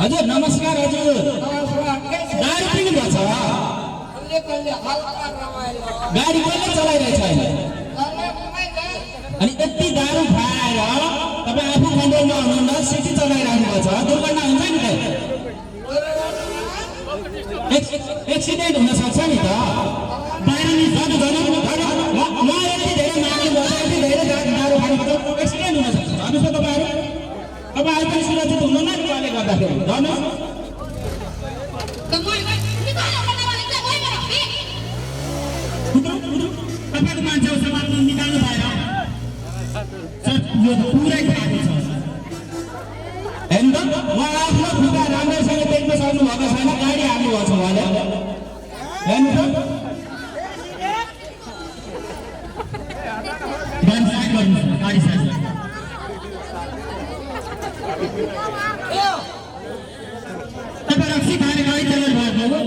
हजुर नमस्कार हजुर। गाडी पिनु भएको छ? गाडी कसले चलाइरहेछ अहिले? अनि यति दारू खाएर तपाईँ आफू कन्ट्रोलमा हुनुहुन्न, सिटी चलाइरहनु भएको छ, दुर्घटना हुन्छ नि त? एक्सिडेन्ट हुन सक्छ नि त। बाहिर नि जानु जानु म यति धेरै माग्नु भएको छ, यति धेरै दारू खानुपर्छ, एक्सिडेन्ट हुन सक्छ। भन्नुहोस् त तपाईँहरू पनि सुरक्षित हुनुहुन्न नि उहाँले गर्दाखेरि। भन्नुहोस् तपाईँको मान्छेको सामान निकाल्नु भएन यो पुरै खाएको छ हेर्नु त। उहाँ आफ्नो खुट्टा राम्रैसँग देख्न सक्नु भएको छैन, गाडी हाल्नु भएको छ उहाँले। हेर्नु त गाडी साइड तपाईँ रक्सी खाने गाडी चलाउनु भएको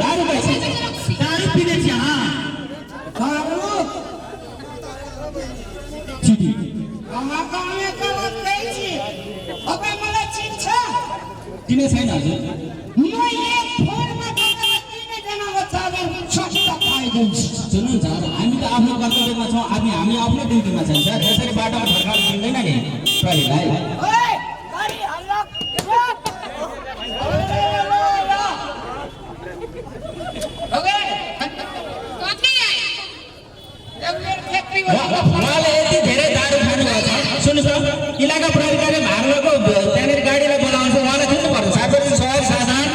दारू पिने छ चिने छैन हजुर। सुन्नु छ हामी त आफ्नो कर्तव्यमा छौँ, हामी आफ्नो ड्युटीमा छौँ सर। त्यसरी बाटोमा ठड्काएर दिँदैन नि प्रहरीलाई। उहाँले यति धेरै दारू खानुभएको छ। सुन्नुहोस् न, इलाका प्रहरीले भार्नको त्यहाँनिर गाडीलाई बोलाउँछ, उहाँलाई दिनुपर्छ। सार्वजनिक सहर साधन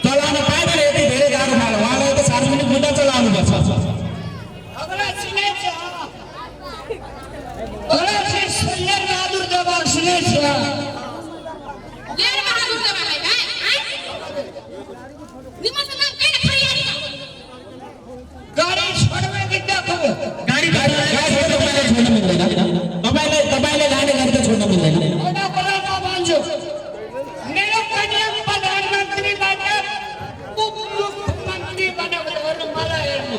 चलाउन पाएन, यति धेरै दारू खाएर उहाँलाई त सार्वजनिक मुद्दा चलाउनुपर्छ। तपाईँले लाने गरी त छोड्न मिल्दैन। मेरो कन्या प्रधानमन्त्रीबाट उपमुख्यमन्त्री बनाउनु मलाई हेर्नु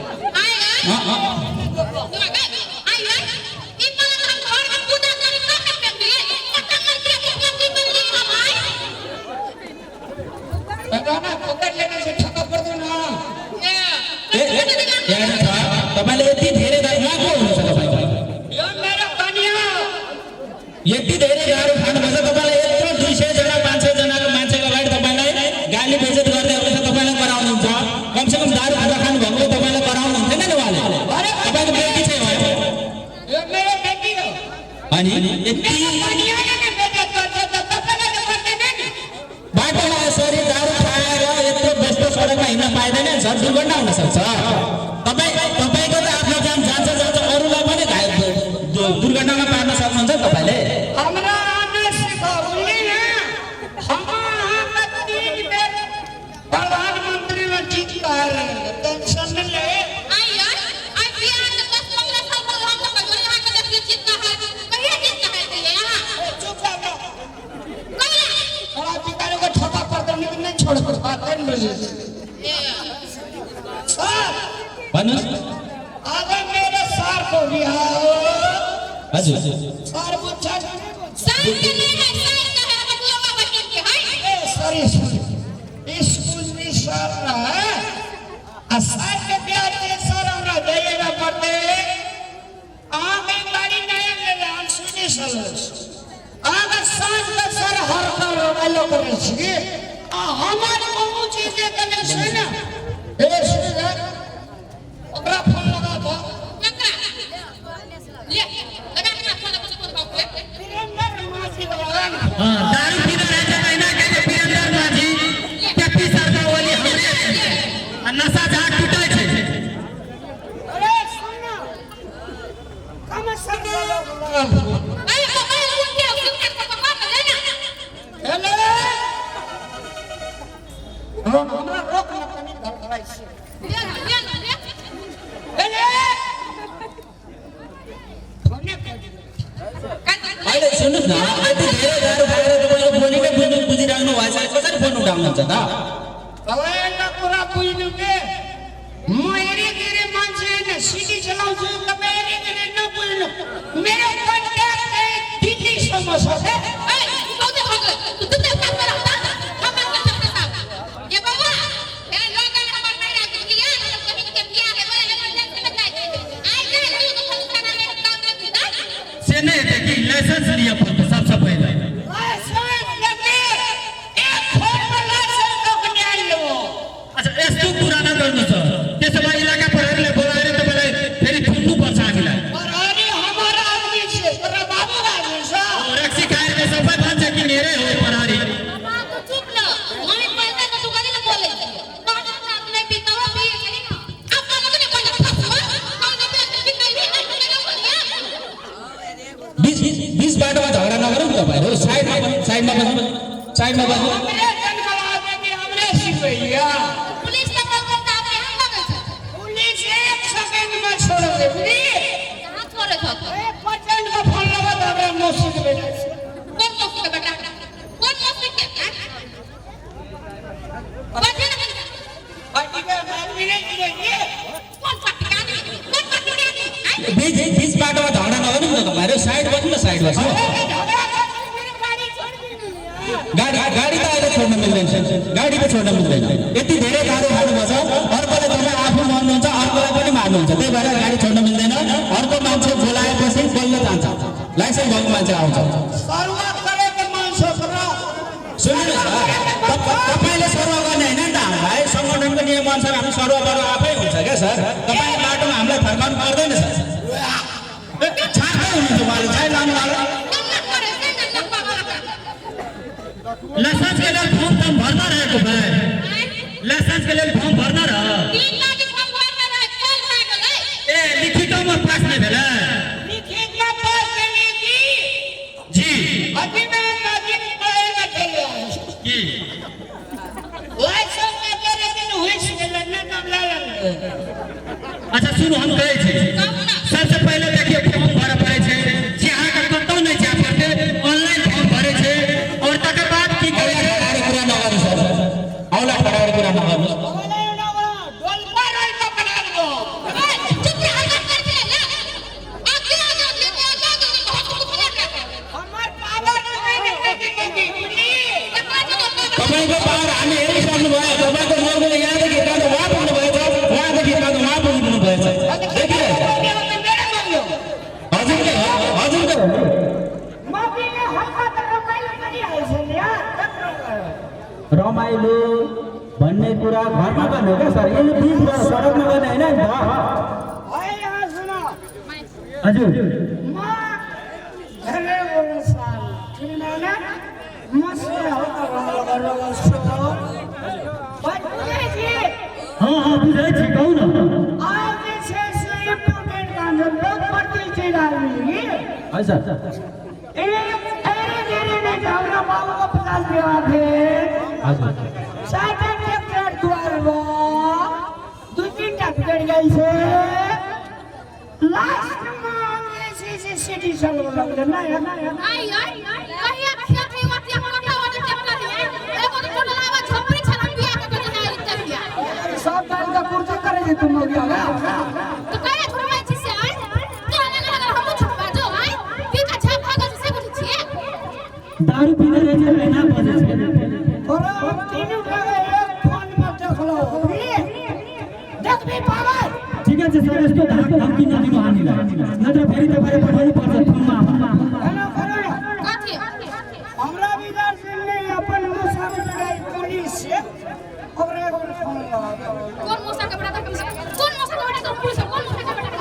तपाईँले यति धेरै दारू खाएको हुनुहुन्छ। यति धेरै दारू खानुभएछ, तपाईँलाई यत्रो 200 जना 500 जनाको मान्छेको अगाडि तपाईँलाई गाली बेइज्जत गर्दै आउँछ, तपाईँलाई कराउनुहुन्छ। कमसेकम दारू खाजा खानु भएको तपाईँलाई कराउनुहुन्थेन नि उहाँले। तपाईँको बेटी चाहिँ हो, अनि बाटोमा यसरी दारू खाएर यत्रो व्यस्त सडकमा हिँड्न पाइँदैन सर, दुर्घटना हुन सक्छ। तपाईँको त आफ्नो जान जान्छ अरूलाई पनि दुर्घटनामा पार्न सक्नुहुन्छ तपाईँले। प्रधानमन्त्रीमा जित पाएर टेन्सन ले आज मेरो सरको बिहा हो। हजुर सर बुझ्छ स्कुल में सर सर के बिहा सर हमरा जाइएगा पड़ते आगे गाड़ी नया ले हम सुनी सलोस अगर सांझ का सर हर कर वालो करे छी हमारे बहुत चीजें करने से ना ए सुन ओकरा फोन लगा दो ले लगा के फोन लगा वीरेंद्र मासी लगा हां दारू पीना रहता है ना के वीरेंद्र मासी पेपी सरदा वाली हमरे नशा झाट टूटे छे। अरे सुन कम सके अरे मोबाइल उनके उनके पकड़ लेना हेलो हमरा रोक न तनी धरवाई से अहिले सुन्नुस् न, यति धेरै दारू खाएर तपाईको बोलीकै बुझिराख्नु भएछ, कसरी फोन उठाउनुहुन्छ त? तपाईँको कुरा बुझ्नु के म हेरी मान्छे हैन सिटी चलाउँछु तपाईँ हेरी साइडमा बस्नु हमरे जनका आदमी हमरे सिपैया पुलिस त बोल्छ त आप यहाँ लगे छ पुलिस एक सेकंड में छोड़ दे बुझी कहाँ छोड़े छ त ए पेशेंट का फोन लगा तो हमरा मौसी के बेटा कौन मौसी के बेटा कौन मौसी के बजे ना पार्टी का आदमी नहीं ये कौन पार्टी का आदमी कौन पार्टी का आदमी बीच बाटोमा झगडा नगर्नु न तपाईहरु साइड बस्नु न साइड बस्नु गाडी त अहिले छोड्न मिल्दैन गाडी त छोड्न मिल्दैन यति धेरै गाडी खानुपर्छ अर्कोले तपाईँ आफू मार्नुहुन्छ अर्कोलाई पनि मार्नुहुन्छ त्यही भएर गाडी छोड्न मिल्दैन अर्को मान्छे बोलाएपछि बोल्न जान्छ लाइसेन्स भएको मान्छे आउँछ सर्वा करे के मान्छे करा सुन्नुहोस् सर तपाईँले सर्व गर्ने होइन नि त हामीलाई सङ्गठनको नियम अनुसार हामी सर्व गर्नु आफै हुन्छ क्या सर तपाईँले बाटोमा हामीलाई फर्काउनु पर्दैन सर छापै हुनुहुन्छ उहाँले चाहिँ लानु वाला लाइसेंस के लिए फॉर्म तुम भरना रहे को भाई लाइसेंस के लिए फॉर्म भरना रहा ए लिखित में पास नहीं भेला लिखित में पास करने की जी अभी मैं नाजिम पढ़ेगा चले की लाइसेंस में तेरे दिन हुई से लड़ने कम लड़न अच्छा सुनो हम कहे थे सबसे पहले देखिए फॉर्म भरा पड़े छे जहां का कतौ नहीं जा करते ऑनलाइन फॉर्म भरे छे और तकर बाद की करे गाड़ी पूरा न गर्नु सर औला गाडी पूरा न गर्नु डोल पर आई तो बना दो हमार पावर नहीं देखते की तपाईको पावर हामी हेरिसक्नु भयो तपाईको लोगोले यहाँदेखि काँडो वहाँ पुग्नु भएछ वहाँदेखि काँडो वहाँ पुग्नु भएछ देखिरहेछ हजुरकै हो हजुरकै हो माफीले हक्का त रमाइलो गरिहाल्छ नि यार रमाइलो भन्ने कुरा घरमा गर्ने हो क्या सर यो बिचमा सडकमा गर्ने होइन नि त है यहाँ सुन हजुर म धेरै वर्ष किनभने मसले हो त रमाइलो गर्छु बच्चे जी हाँ बुझै छी कहू न आज से इम्पोर्टेंट काम है लोग पढ़ती चीज आ रही है है सर धीरे धीरे में जाऊंगा बाबू को 50 दिया थे हजुर साथ ट्रैक्टर द्वार दो तीन टा बिगड़ गई से लास्ट में अंग्रेजी से सिटी चलो लग ना है सब बात का कुर्ता करे जे तुम लोग यार दारू पीने रहे छै ना बजे छै और हम तीनों लगे एक फोन में देख लो देख भी पावर ठीक है सर इसको धमकी न दिनु हामीलाई नत्र फेरि तपाईले पठाउनु पर्छ थुममा हेलो करो हमरा विचार से ने अपन मुसाफिर लड़ाई पुलिस से और एक फोन लगा कौन मौसा का बेटा पुलिस कौन मौसा का बेटा पुलिस कौन मौसा का बेटा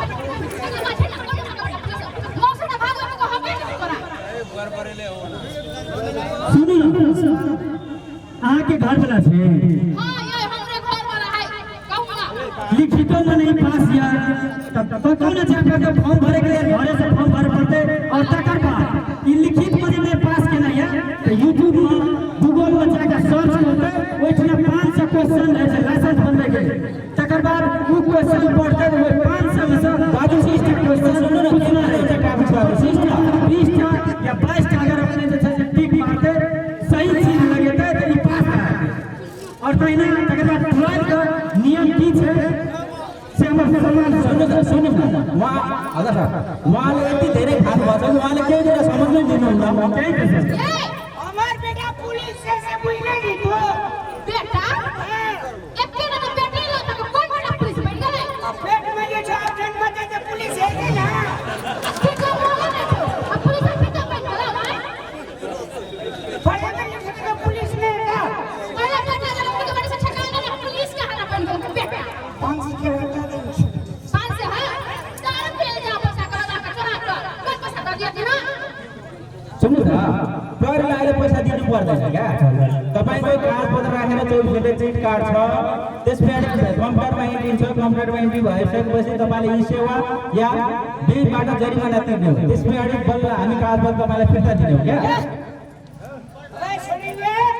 मौसा का भाग को हमें नहीं करा सुनु न अहाँ के घर वाला छै हां ये हमरे घर वाला है कहूंगा लिखितो में नहीं पास या तब कौन अच्छा करके फॉर्म भरे के लिए घरे से फॉर्म भरे पड़ते और तकर बाद ई लिखित में जे पास केना या तो YouTube में गूगल में जाके सर्च करते ओइठना 500 क्वेश्चन रहे छै लाइसेंस बनबे के तकर बाद उ क्वेश्चन पढ़ते ओइ 500 में से 22 क्वेश्चन पूछना है जका पूछा 20 टा या 22 टा अगर अपने जे छै टिक मारते सही चीज लगेते तो ई पास है और तहिना तकर बाद 12 का नियम की छै से हमर समान सुन्नु वहाँ हजुर सर उहाँले यति धेरै खानु भएको छ उहाँले केही कुरा समझ्नै दिनुहुन्न त्यही त सर हमार बेटा पुलिस से बुझने की तो बेटा एक के ना बेटा लो तो कौन बेटा पुलिस बैठ गए पेट में जो चार जन बचे थे पुलिस है कि ना ठीक है बोलो ना अब पुलिस पे तो बैठ गया भाई पढ़े में लिखे तो पुलिस में था पहले बेटा जब उनके बड़े से ठकाना ना पुलिस का हरा बन गया बेटा कौन सी के होता है पांच से है चार पे जा पैसा करा का चला कौन पैसा दे दिया ना सुन्नु त डर लागेर पैसा दिनु पर्दैन क्या तपाईको कागजपत्र राखेर 24 घण्टे चिट कार्ड छ त्यसपछि कम्प्युटरमा एन्ट्री छ कम्प्युटरमा एन्ट्री भइसकेपछि तपाईले ई सेवा या बिलबाट जरिमाना तिर्ने हो त्यसपछि बल्ल हामी कागजपत्र तपाईलाई फिर्ता दिने हो क्या सुनिए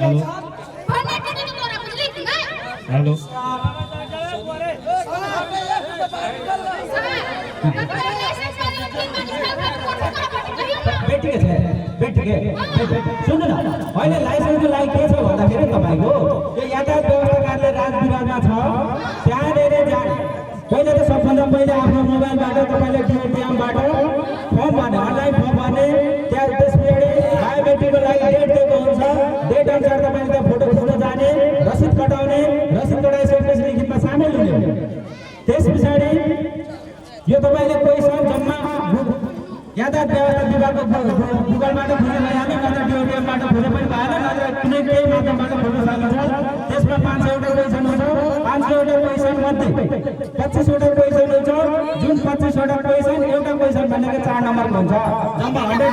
भन्ने केटी त तोरा बुझ्ली कि नै हेलो बेटी के सुन्नु न अहिले लाइसेन्सको लागि के छ भन्दाखेरि तपाईँको यो यातायात व्यवस्था कार्यालय राजविभागमा छ त्यहाँनिर जाने पहिले त सबभन्दा पहिले आफ्नो मोबाइलबाट तपाईँले डिओटिएमबाट फर्म भर्ने अनलाइन फर्म भर्ने त्यहाँ त्यस पछाडि बायोमेट्रिकको लागि डेट दिएको हुन्छ डेट अनुसार तपाईँले त्यहाँ फोटो खिच्न जाने रसिद कटाउने रसिद कटाइसकेपछि लिखितमा सामेल हुने त्यस पछाडि यो तपाईँले क्वेसन जम्मा यातायात व्यवस्था विभागको गुगलबाट खोजे भइहाल्यो नत्र डिओटिएमबाट खोजे पनि भएन नत्र कुनै केही माध्यमबाट खोज्न सकिन्छ त्यसमा 500 वटा क्वेसन हुन्छ 500 वटा क्वेसन मध्ये 25 वटा क्वेसन हुन्छ जुन 25 वटा क्वेसन एउटा क्वेसन भनेको 4 नम्बरको हुन्छ जम्मा 100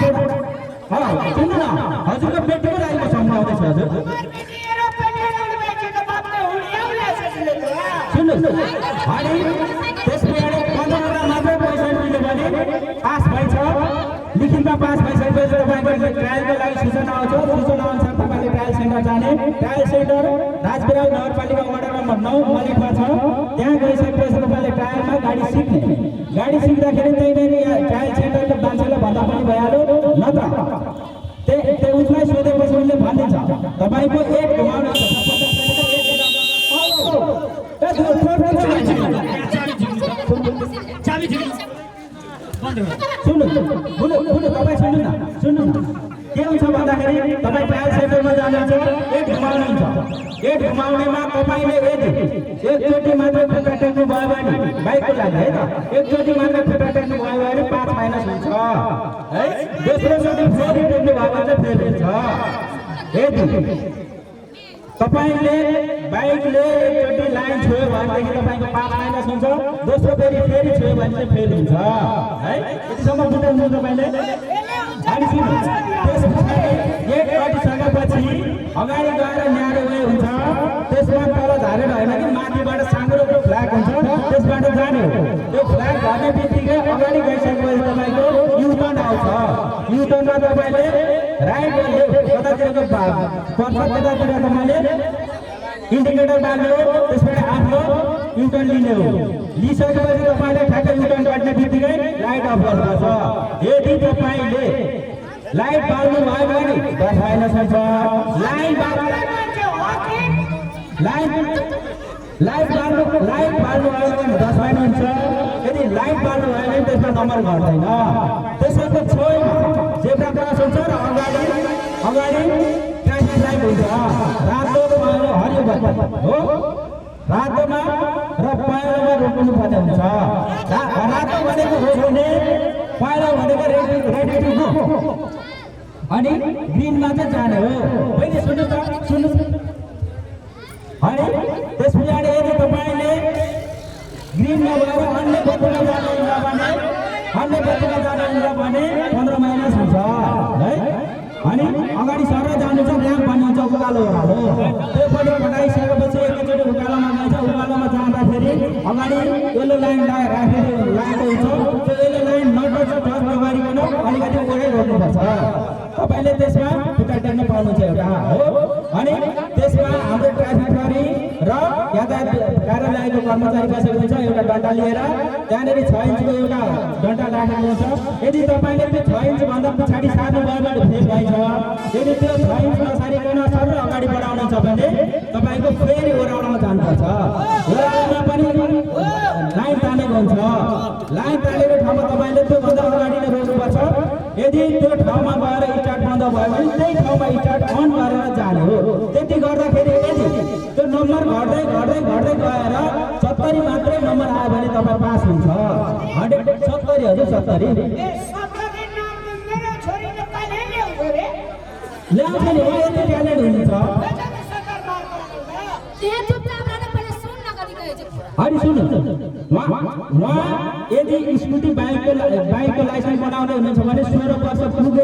सुन्नु न हजुरको बेटीको लागि म सम्झाउँदैछु हजुर सुन्नु अनि त्यसपछि 15 वटा मात्र क्वेसन मिल्यो भने पास भइछ लिखितमा पास भइसकेपछि तपाईँको ट्रायलको लागि सूचना आउँछ सूचना अनुसार तपाईँले ट्रायल सेन्टर जाने ट्रायल सेन्टर राजविराज नगरपालिका वडा नम्बर 9 मलेखमा छ त्यहाँ गइसकेपछि तपाईँले ट्रायलमा गाडी सिक्दाखेरि त्यही ट्रायल सेन्टरको मान्छेलाई भन्दा पनि भइहाल्यो नत्र त्यो उसलाई सोधेपछि उसले भनिदिन्छ तपाईँको एक घुमाउने सुन्नु तपाईँ सुन्नु न के हुन्छ भन्दाखेरि तपाईँ ट्रायल सेन्टरमा जानुहुन्छ एक घुमाउनुहुन्छ एक घुमाउनेमा तपाईँले एकचोटि मात्र खुट्टा टेक्नु भयो भने बाइकको लागि है त एकचोटि मात्र खुट्टा टेक्नु भयो भने 5 माइनस हुन्छ है दोस्रोचोटि फेरि टेक्नु भयो भने फेरि हुन्छ यदि तपाईले बाइकले एकचोटि लाइन छोयो भनेदेखि तपाईको 5 माइनस हुन्छ दोस्रो फेरि छोयो भने चाहिँ फेल हुन्छ है यतिसम्म बुझ्नुहुन्छ तपाईले अनि सुन्नु त्यसपछि एक कटिसकेपछि अगाडि गएर न्यारो वे हुन्छ त्यसमा तल झारेर हैन कि माथिबाट साँग्रोको फ्ल्याग हुन्छ त्यसबाट जाने हो त्यो फ्ल्याग झर्ने बित्तिकै अगाडि गइसकेपछि तपाईको यु टर्न आउँछ यु टर्नमा तपाईले राइट कतातिरको पर्छ त्यतातिर तपाईले इन्डिकेटर बाल्ने हो त्यसबाट आफ्नो यु टर्न लिने हो लिइसकेपछि तपाईले ठ्याक्कै यु टर्न गर्ने बित्तिकै लाइट अफ गर्नुपर्छ यदि तपाईले लाइट बाल्नु भयो भने 10 माइनस हुन्छ लाइट बाल्नु भयो भने 10 माइनस हुन्छ यदि लाइट बाल्नु भयो भने त्यसमा नम्बर घट्दैन त्यसैको छेउमा जेब्रा क्रस हुन्छ र अगाडि ट्राफिक लाइट हुन्छ रातो पहेँलो हरियो बत्ती हो रातोमा र पहेँलोमा रोक्नु पर्ने हुन्छ रातो भनेको रोक्ने पहेँलो भनेको रेडी टु गो अनि ग्रीनमा चाहिँ जाने हो पहिले सुन्नु अनि त्यस पछाडि यदि तपाईले ग्रीनमा गएर अन्य बत्तीमा जानुहुन्छ भने 15 माइनस हुन्छ है अनि अगाडि सर जानु छ ल्याम्प भन्ने हुन्छ उकालो ओह्रालो त्यो पनि पठाइसकेपछि एकैचोटि उकालोमा जान्छ उकालोमा जाँदाखेरि अगाडि येलो लाइन राखेर लागेको हुन्छ त्यो येलो लाइन नटर्छ टर्च नगरिकन अलिकति ओरै रोक्नुपर्छ तपाईले त्यसमा खुट्टा टेक्न पाउनुहुन्छ एउटा हो अनि त्यसमा हाम्रो ट्राफिक प्रहरी र यातायात कार्यालयको कर्मचारी बसेको हुन्छ एउटा डन्डा लिएर त्यहाँनेरि 6 इन्चको एउटा डन्डा राखेको हुन्छ यदि तपाईले त्यो 6 इन्च भन्दा पछाडी सार्नु भयो भने फेल भइन्छ यदि त्यो 6 इन्च नसारिकन सर अगाडि बढाउनुहुन्छ भने तपाईको फेरि ओह्रालोमा जानुपर्छ ओह्रालोमा पनि लाइन तानेको हुन्छ लाइन तानेको ठाउँमा तपाईले त्यो भन्दा अगाडि नै रोक्नुपर्छ यदि त्यो ठाउँमा गएर स्टार्ट बन्द भयो भने त्यही ठाउँमा स्टार्ट अन गरेर जाने हो त्यति गर्दाखेरि यदि त्यो नम्बर घट्दै गएर 70 मात्रै नम्बर आयो भने तपाईँ पास हुन्छ 170 हजुर 70 ल्याउँछ नि उहाँ यति ट्यालेन्ट हुन्छ अनि सुन्नु उहाँ यदि स्कुटी बाइकको लाइसेन्स बनाउँदै हुनुहुन्छ भने 16 वर्ष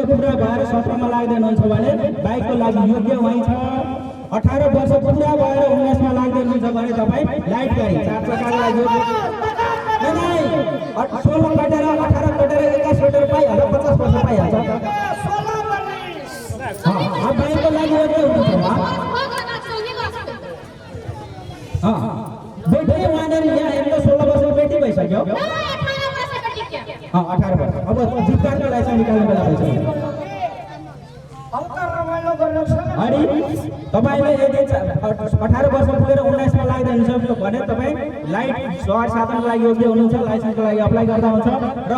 पुरा भएर 17 मा लाग्दै हुनुहुन्छ भने बाइकको लागि योग्य वही छ 18 वर्ष पुरा भएर 19 मा लाग्दै हुनुहुन्छ भने तपाईँ लाइट गाडी 4 चक्काको लागि नै 16 कटेर 18 कटेर 21 कटेर पाइहाल्छ 50 वर्ष पाइहाल्छ अब बाइकको लागि योग्य हुनुहुन्छ हाँ 18 वर्ष अब जीप कारको लाइसेन्स निकाल्ने बेला भइसक्यो हल्का रमाइलो गर्न छ अनि तपाईले यदि 18 वर्ष पुगेर 19 मा लाग्दै हुन्छ भने तपाई लाइट सवार साधनको लागि योग्य हुनुहुन्छ लाइसेन्सको लागि अप्लाई गर्दा हुन्छ र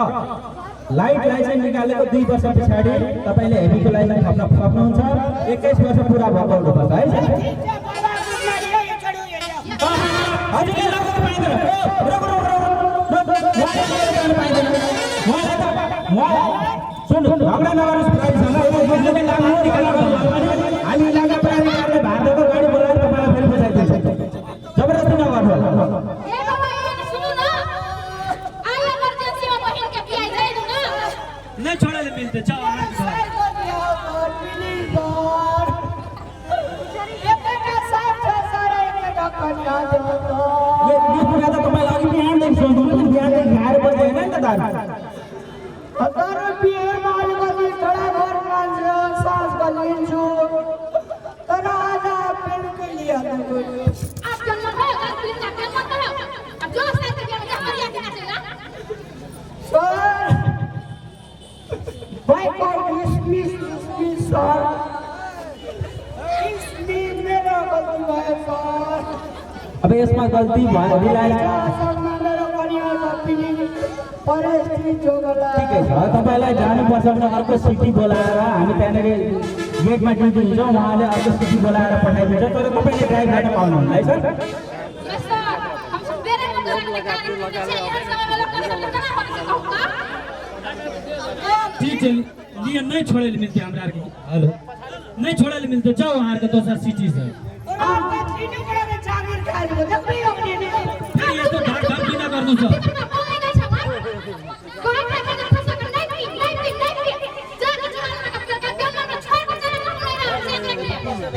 लाइट लाइसेन्स निकालेको 2 वर्ष पछाडी तपाईले हेभीको लाइसेन्स थप्न सक्नुहुन्छ 21 वर्ष पुरा भएको हुनुपर्छ है सर हजुर के लाग्नु पाइदैन सुन्नु झगडा नगर्नुस् प्रहरीसँग योग्यता लाग्नु हामी इलाका प्रहरीले भारतको गाडी बोलाएर तपाईलाई फेरि बजाइदिन्छ जबरजस्ती नगर्नु ए बाबा यहाँ सुन्नु न आई इमर्जेन्सीमा बहिनके बिहा जाइदिनु न नहीं छोड़ले मिलते जाओ यो कुरा त तपाईलाई अघि बिहानदेखि सोध्नु बिहानदेखि खाएर बस्दैन नि त दारु हजार रुपये माल गली खड़ा घर मांझो सास गलिंजो तराजा पेन के लिए आप जन्म भयो गलती ना के मत भयो अब जो साथ के बिहा में हरिया के नाचेगा सर भाई को डिसमिस सर इसमें मेरा गलती है सर अब यसमा गल्ती भयो रिलायन्स सर मेरो कन्या सपिनी परिस्थिति जोगला ठिकै छ तपाईलाई जानुपर्छ भने अर्को सिटी बोलाएर हामी त्यहाँनिर गेटमा ड्युटी हुन्छ उहाँले अर्को सिटी बोलाएर पठाइदिन्छ तर तपाईँले ड्राइभ गर्न पाउनुहुन्न है सर यस सर हम सब बेरे में करने का चाहिए हर समय वाला काम करना पड़ता होगा ठीक है लिए नहीं छोड़े मिलते हमरा के हेलो नहीं छोड़े मिलते जाओ वहां के दोसर सिटी से आप तीनों बड़ा में जागीर खा लो देखो ये अपने ने फिर ये तो घर घर बिना करनु छ कितना बोलेगा छमा कोई का के फंसा कर नहीं जा के चला ना कर के गल्ला में छोड़ के चला ना नहीं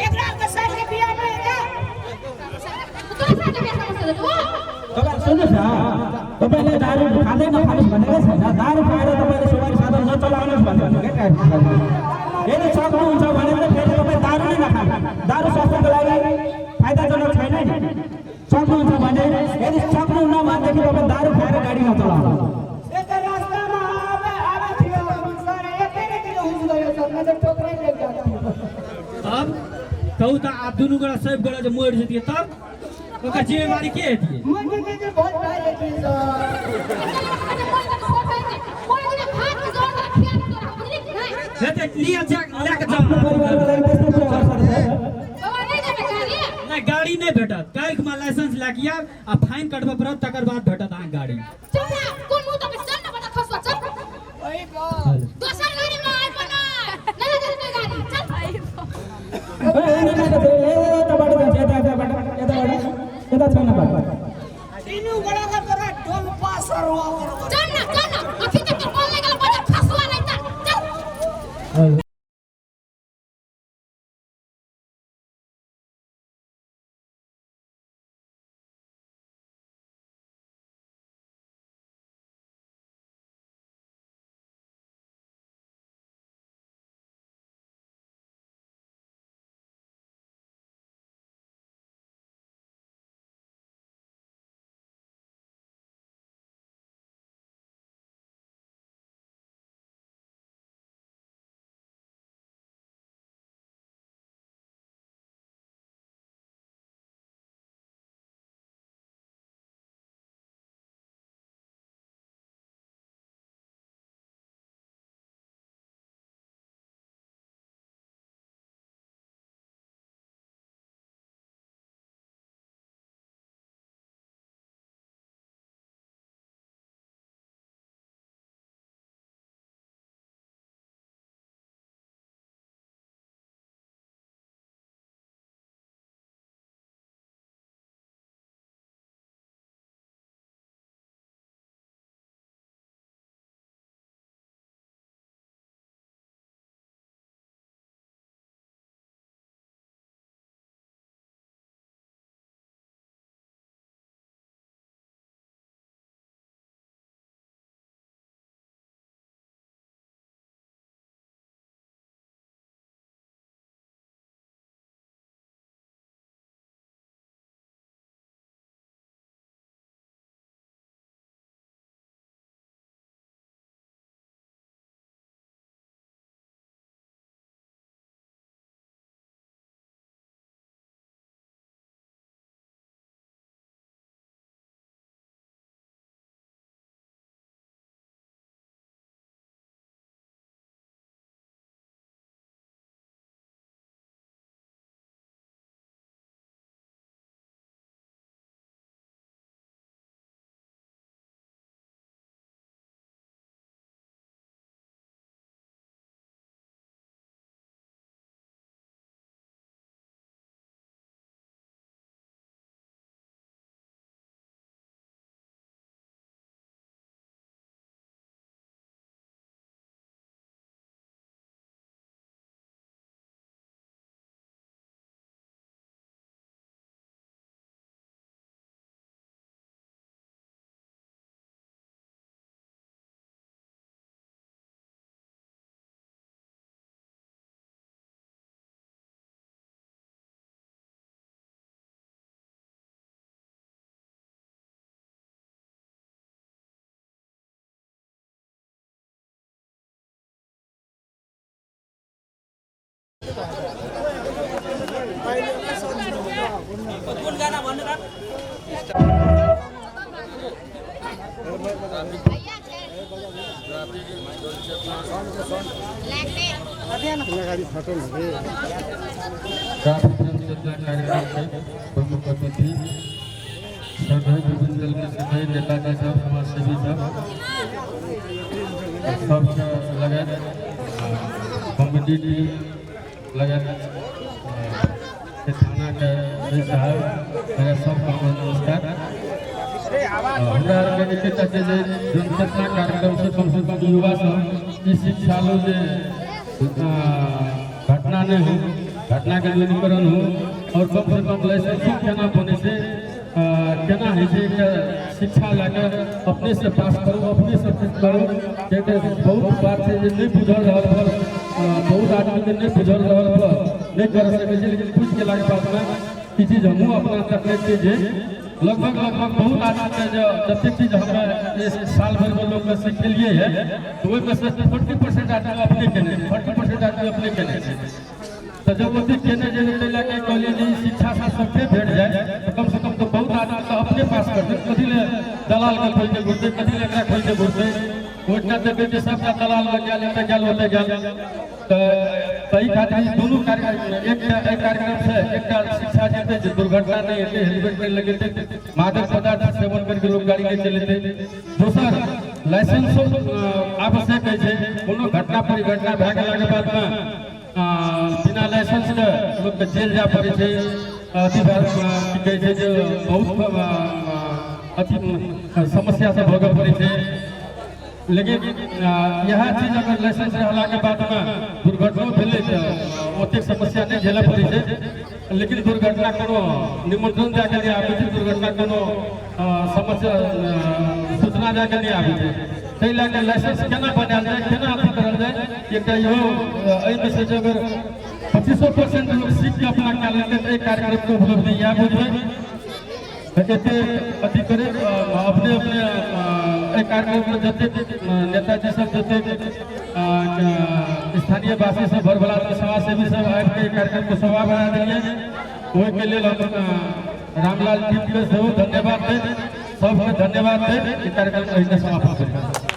एक रात का साथ के बिया में है तो साथ के बिया समझ लो तपाईँ सुन्नुहोस् न तपाईँले दारू खाँदै नखानुहोस् भनेको छैन दारू खाएर तपाईँले सवारी साधन नचलाउनुहोस् भन्नु क्या कार्यक्रम यदि सक्नुहुन्छ भने पनि फेरि तपाईँ दारू नै नखानु दारू स्वास्थ्यको लागि फाइदाजनक छैन नि सक्नुहुन्छ भने यदि सक्नुहुन्न भनेदेखि तपाईँ दारू खाएर गाडी नचलाउनु एक रास्ता में आवे थियो सर एक के हुज गयो सर मैं तो ठोकरे ले गया तब तो आप दोनों गोड़ा सब गोड़ा जो मोड़ जतिए तब ओकर जिम्मेवारी के हेतिए मुझे के बहुत भाई लेती सर कोई दिन भात के जोर से खिया तो बुझली नहीं हेते लिए जा लेके जा परिवारको लागि त्यस्तो कुरा गर्छ बाबा नहीं देबे गाड़ी नहीं गाड़ी नहीं भेटत काल्हि में लाइसेंस लागी आ फाइन कटबा परत तकर बाद भेटत अहाँ गाड़ी चला कोन मुंह तो चल ना बता खसवा चल ओए बाप दोसर गाड़ी में आइ बना नहीं देबे गाड़ी चल यता छैन बाटो तीनों बड़ा का तोरा ढोल पास सरवा चल ना अभी तक तो बोलने का बजा खसवा नहीं चल ट्रैफिक चेतना कार्यक्रम के प्रमुख अतिथि सभी विभिन्न दल के सभी नेताजी सब समाज सेवी सब लगे कॉमेडी टीम लगे थाना के साहब सबको नमस्कार। हमरा जनचेतना कार्यक्रम से कम युवा सब ई शिक्षा लो जे घटना नहीं हो, घटना के न्यूनीकरण हो और कम से कम लाइसेंसिंग केना बने से केना है से शिक्षा लेकर अपने से पास करो, अपने से करो। बहुत बात से नहीं बुझल रहा बहुत आदमी के नहीं बुझल रहा नहीं कर सके, लेकिन पूछ के लागे बात में ई चीज हमहूँ अपना रखने जे लगभग बहुत आदमी के जो जते चीज हमें इस साल भर में लोग सिखलिए है तो वही में से 40% आदमी अपने केने 40% आदमी अपने केने तो जब वो केने जे लगे कॉलेज शिक्षा से सबके भेट जाए तो कम से कम तो बहुत आदमी तो अपने पास करते कथी ले दलाल के खोल के घुरते कथी ले एकरा खोल के घुरते ओटना देखे जे सब दलाल लग गया लेते गल होते गल तो सही खातिर दोनों कार्यक्रम एक कार्यक्रम से एक शिक्षा देते जो दुर्घटना नहीं होते हेलमेट में लगते मादक पदार्थ सेवन करके लोग गाड़ी ले चलते दोसर लाइसेंस आवश्यक है कोनो घटना परिघटना भए गेला के बाद में बिना लाइसेंस के लोग के जेल जा पड़े छै अथी कहे छै जे बहुत अथी समस्या से भोगे पड़े छै। लेकिन यह चीज अगर लाइसेंस रहला के बाद में दुर्घटना भेले तो ओते समस्या नहीं झेले पड़े छै। लेकिन दुर्घटना कोनो निमंत्रण जाके नहीं आबे छै, दुर्घटना कोनो समस्या सूचना जाके नहीं आबे छै। ताहि लए के लाइसेंस केना बनायल जाए केना अथी करल जाए एकटा इहो एहिमे से अगर 25% लोग सीख के अपना कए लेते तो एक कार्यक्रम के उपलब्धि इएह बुझबै एते अथी करे अपने एक कार्यक्रम में जते नेताजी सब जते स्थानीय वासी सब भरभला समाज सेवी सब आबि के कार्यक्रम को सभा बना दिए ओहि के लेल हम रामलाल टीम के सेहो धन्यवाद दे सबके धन्यवाद दे कार्यक्रम समाप्त करें।